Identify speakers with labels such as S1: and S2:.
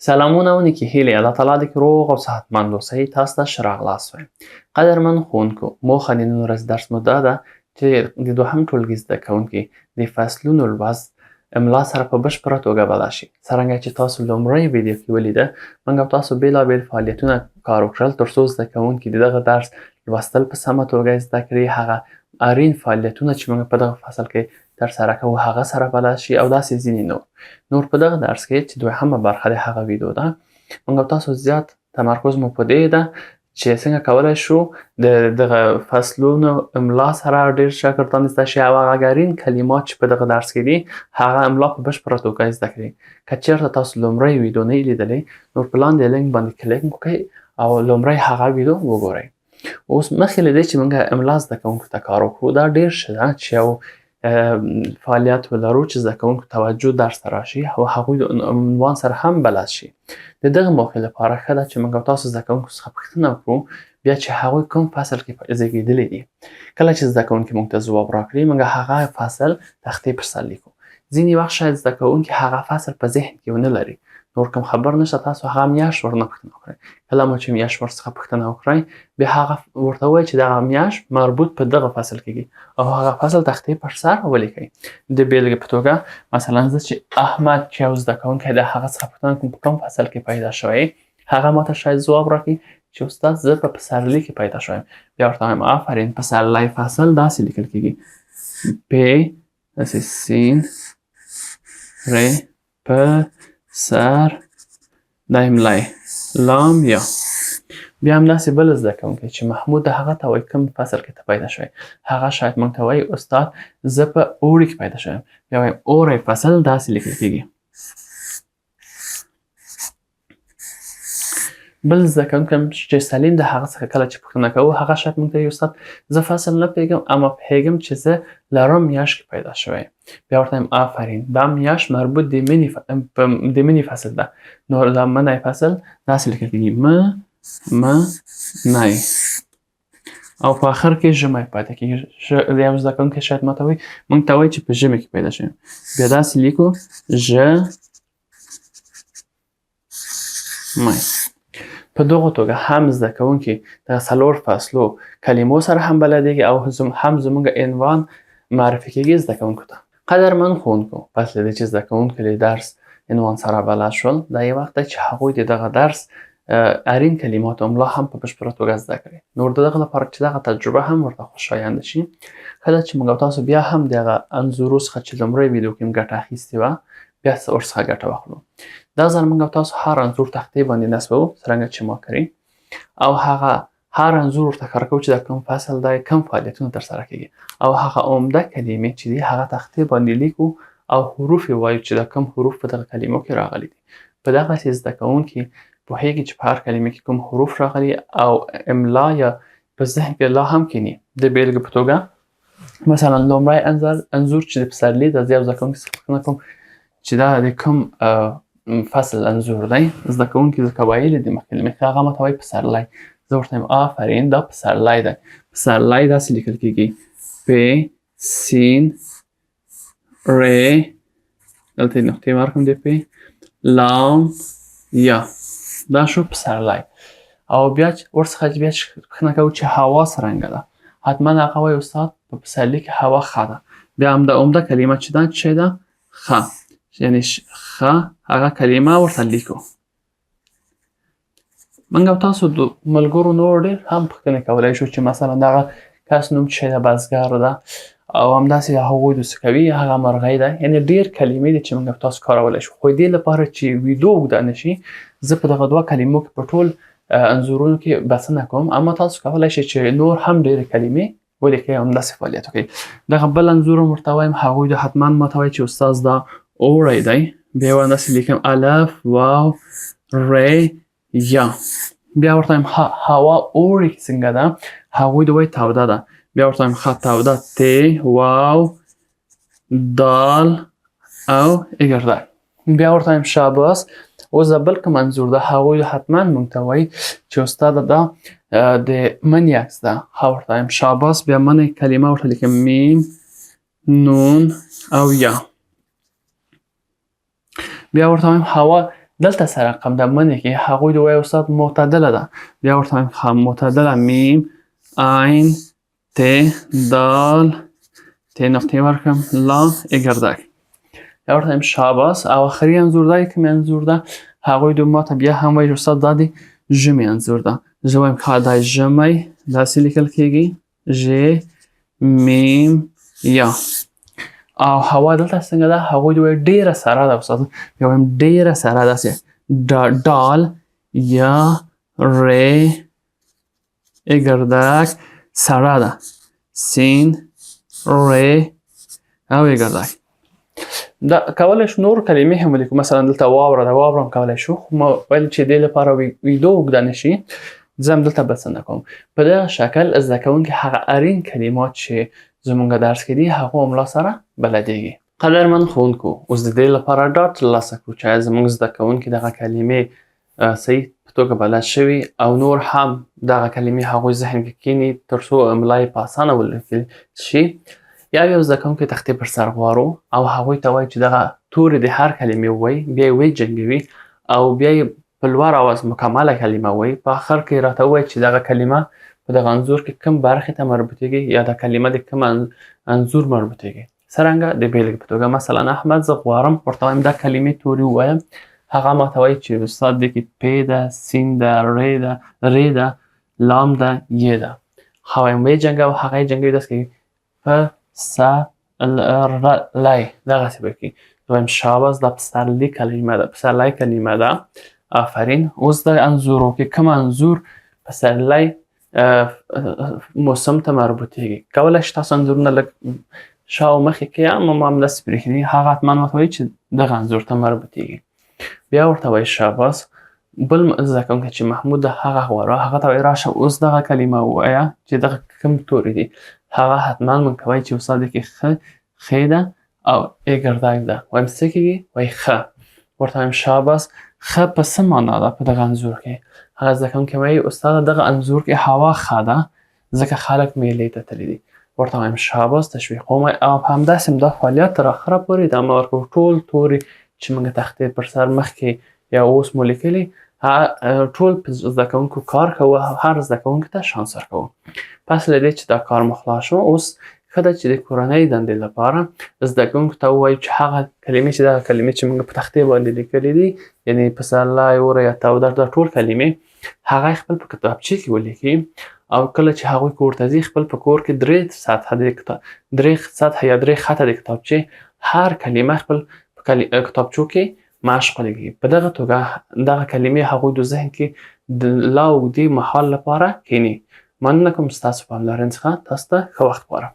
S1: سلامونه او نیکې هیلې. الله تعالی دې روغ او صحتمند اوسئ. تاسو ته ښه راغلاست وایم. قدرمن ښوونکو، موخه د نن ورځې درس مو دا ده چې د دوهم ټولګي زده کوونکي د فصلونو لوست املا سره په بشپړه توګه بلد شي. څرنګه چې تاسو لومړۍ ویډیو کې ولیده، موږ او تاسو بېلابېل فعالیتونه کار وکړل تر څو زده کوونکي د دغه درس لوستل په سمه توګه زده کړي، هغه اړین فعالیتونه چې موږ په دغه فصل کې ترسره کوو هغه سره بلد شي او داسې ځینې نور. نور په دغه درس کې چې دوهمه برخه د هغه ویډیو ده، موږ او تاسو زیات تمرکز مو په دې ده چې څنګه کولای شو د دغه فصلونو املا سره ډېر شاګردان زده شي او هغه اړین کلمات چې په دغه درس کې دي هغه املا په بشپړه توګه زده کړي. که چېرته تاسو لومړۍ ویډیو نه یې لیدلې، نور په لاندې لینک باندې کلیک وکړئ او لومړی هغه ویډیو وګورئ. اوس مخکې له دې چې موږ املا زده کوونکو ته کار وکړو، دا ډېر ښه ده چې یو فعالیت ولرو چې زده کوونکو توجه درس ته راشي او هغوی د عنوان سره هم بلد شي. د دغه موخې لپاره ښه ده چې موږ او تاسو زده کوونکو څخه پوښتنه وکړو بیا چې هغوی کوم فصل کې زیږېدلي دي. کله چې زده کوونکي موږ ته ځواب راکړي، موږ هغه فصل تختې پر سر لیکو. ځینې وخت شاید زده کوونکي هغه فصل په ذهن کې ونه لري، نور کوم خبر نشته، تاسو هغه میاشت ورنه پوښتنه وکړئ. کله مو چې میاشت ورڅخه پوښتنه وکړئ، بیا هغه ورته ووایئ چې دغه میاشت مربوط په دغه فصل کېږي او هغه فصل تختې پر سر ولیکئ. د بېلګې په توګه مثلا زه چې احمد چې یو زده کوونکی دی هغه څخه پوښتنه کوم په کوم فصل کې پیدا شوی، هغه ماته شاید ځواب راکړي چې استاد زه په پسرلي کې پیدا شوم. بیا ورته وایم آفرین، پسرلی فصل داسې لیکل کېږي، پ داسې سین ر پ سر دا املای لام یا. بیا همداسې بل زده کوونکی چې محمود ده هغه ته وایي کوم فصل کې ته پیدا شوی، هغه شاید موږ ته وایي استاد زه په اوړي کې پیدا شوم. بیا وایم اوړی فصل داسې لیکل کېږي. بل زده کوونکی چې سلیم د هغه څخه کله چې پوښتنه کوو، هغه شاید موږ ته وایي استاد زه فصل نه پوهېږم اما پوهېږم چې زه لرم میاشت کې پیدا شوی. بیا ورته وایم آفرین، دا میاشت مربوط د مني د مني فصل ده، نو دا منی فصل داسې لیکل کېږي م م نی او په آخر کې ژمی پاتې کېږي. یو زده کوونکی شاید ماته وایي موږ ته وایي چې په ژمي کې پیدا شوی، بیا داسې لیکو ژ مای. په دغه توګه هم زده کوونکي د څلور فصلو کلمو سره هم بلدېږي او هم زموږ عنوان معرفي کېږي زده کوونکو ته. قدرمن ښوونکو، پس له دې چې زده کوونکي له درس عنوان سره بلد شول، دا یې وخت دی چې هغوی د دغه درس اړین کلمات املا هم په بشپړه توګه زده کړي. نور د دغه لپاره چې دغه تجربه هم ورته خوشایند شي، ښه ده چې موږ او تاسو بیا هم د هغه انځورو څخه چې لومړۍ ویډیو کې ګټه اخیستې وه بیا ورڅخه ګټه واخلو. دا ځل موږ او تاسو هر انځور تختې باندې نصبوو څرنګه چې ما کړي او هغه هر انځور ورته ښکاره کوو چې دا کوم فصل دی، کوم فعالیتونه ترسره کېږي او هغه عمده کلمې چې دي هغه تختې باندې لیکو او حروف یې وایو چې دا کوم حروف په دغه کلمو کې راغلي دي. په دغسې زده کوونکي پوهېږي چې په هر کلمې کې کوم حروف راغلي او املا یا په ذهن کې لا هم کیني. د بېلګې په توګه مثلا لومړی انځور چې د پسرلي ده، زه یو زده کوونکي څخه پوښتنه کوم چې دا د کوم فصل انځور دی. زده کوونکي ځکه ویلي دي مخکې له مخکې، هغه ماته وایي پسرلی. زه ورته وایم آفرین، دا پسرلی دی. پسرلی داسې لیکل کېږي پ سین ر، دلته یې نقطې ورکړم د پ لام یا، دا شو پسرلی. او بیا ورڅخه بیا پوښتنه کوو چې هوا څرنګه ده، حتما هغه وایي استاد په پسرلي کې هوا ښه ده. بیا همدا عمده کلمه چې ده څه ده، ښه، یعنې ښه هغه کلمه ورته لیکو. موږ او تاسو د ملګرو نور ډېر هم پوښتنې کولی شو چې مثلا دغه کس نوم څه ده، بزګر ده او همداسې هغوی د څه کوي، هغه مرغۍ ده، یعنې ډېر کلمې دي چې موږ او تاسو کارولی شو. خو دې لپاره چې ویډیو اوږده نه شي، زه په دغه دوه کلمو کې په ټول انځورونو کې بسنه کوم، اما تاسو کولی شئ چې نور هم ډېرې کلمې ولیکئ او همداسې فعالیت وکړئ. دغه بل انځور هم ورته وایم، هغوی د حتما ماته وایي چې استاد دا اوړی دی. بیا همداسې لیکم الف واو ر یا. بیا ورته وایم هوا اوړي کې څنګه ده، هغوی د وایي توده ده. بیا ورته وایم ښه توده، ت واو دال او اګرده. بیا ورته وایم شاباس. اوس دا بل کوم انځور ده، هغوی حتما مونږ ته وایي چې استاده دا د مني عکس ده. ښه ورته وایم شاباس. بیا منی کلمه ورته لیکم میم نون او یا. بیا ورته وایم هوا دلته څه رقم ده منې کې؟ هغوی د وایي استاد معتدله ده. بیا ورته وایم ښه معتدله میم عین ت دال ت نقطې ورکړم لام ای ګردک. بیا ورته وایم شاباس. او اخري انځور دا کوم انځور ده؟ هغوی د ماته بیا هم وایي استاد دا د ژمي انځور ده. زه وایم ښه دا ژمی داسې لیکل کېږي، ژ میم یا. او هوا دلته څنګه ده؟ هغوی د وایي ډېره سړه ده استاد. بیا وایم ډېره سړه داسې ډال یا ر ای ګردک سړه ده، سین ر او ای ګردک. دا کولی شو نور کلمې هم ولیکو، مثلا دلته واوره ده، واوره هم کولی شو، خو ما ویل چې دې لپاره ویډیو اوږده نه شي، زه هم دلته بسنه کوم. په دغه شکل زده کوونکي هغه اړین کلمات چې زمونږ درس کې دي هغو املا سره بلدېږي. قدرمن ښوونکو، اوس د دې لپاره ډاډ ترلاسه کړو چې آیا زمونږ زده کوونکي دغه کلمې صحیح په توګه بلد شوي او نور هم دغه کلمې هغوی ذهن کې کښېني تر څو املا یې په اسانه ولیکل شي. یا یو زده کوونکی تختې پر سر غواړو او هغوی ته وایي چې دغه توري د هر کلمې ووایي، بیا یې وجنګوي او بیا یې په لوړ اواز مکمله کلمه وایي. په آخر کې راته ووایي چې دغه کلمه په دغه انځور کې کوم برخې ته مربوطېږي یا دا کلمه د کوم انځور مربوطېږي. څرنګه؟ د بېلګې په توګه مثلا احمد زه غواړم ورته وایم دا کلمې توري ووایم، هغه ما ته وایي چې استاد دې کې پ ده، سین ده، ر ده، ر ده، لام ده، ی ده. ښه وایم ویې جنګوه، هغه یې جنګوي داسې کوي پ س ل ر لی، دغسې به کړي. زه وایم شاباس، دا پسرلي کلمه ده، پسرلی کلمه ده، آفرین. اوس د انځورو کې کوم انځور پسرلی موسم ته مربوطېږي؟ کولی شئ تاسو انځورونه لږ شا او مخې کې اما ما همداسې پرېښي دي، هغه حتما ورته وایي چې دغه انځور ته مربوطېږي. بیا ورته وایي شاباس. بل زده کوونکی چې محمود ده هغه غواړو، هغه ته وایي راشه اوس دغه کلمه ووایه چې دغه کوم توري دي. هغه حتما موږ ته وایي چې استاد دې کې ښه خې ده او ای ګردک ده. وایم څه کېږي؟ وایي ښه. ورته وایم شاباس، ښه په څه معنا ده په دغه انځور کې؟ هغه زده کوونکی وایي استاده دغه انځور کې هوا ښه ده ځکه خلک میلې ته تللي دي. ورته وایم شاباس، تشویقوم او همداسې هم دا فعالیت تر اخره پورې ادامه ورکړو. ټول توري چې موږ تختې پر سر مخکې یا اوس مو لیکلي ټول په زده کوونکو کار کوو، هر زده کوونکي ته شانس ورکوو. پس له دې چې دا کار مو خلاص شو، اوس ښه ده چې د کورنۍ دندې لپاره زده کوونکو ته ووایو چې هغه کلمې چې دغه کلمې چې موږ په تختې باندې لیکلي دي، یعنی پسرلی، اوړی یا توده، دا ټول کلمې هغه خپل په کتابچې کې ولیکي او کله چې هغوی کور ته ځي خپل په کور کې درې سطحه د درې سطحه یا درې خطه د کتابچې هر کلمه خپل په کتابچو کې مشق ولیکي. په دغه توګه دغه کلمې هغوی د ذهن کې د لا اوږدې مهال لپاره کښېني. مننه کوم ستاسو پاملرنې څخه. تاسو ته ښه وخت غواړم.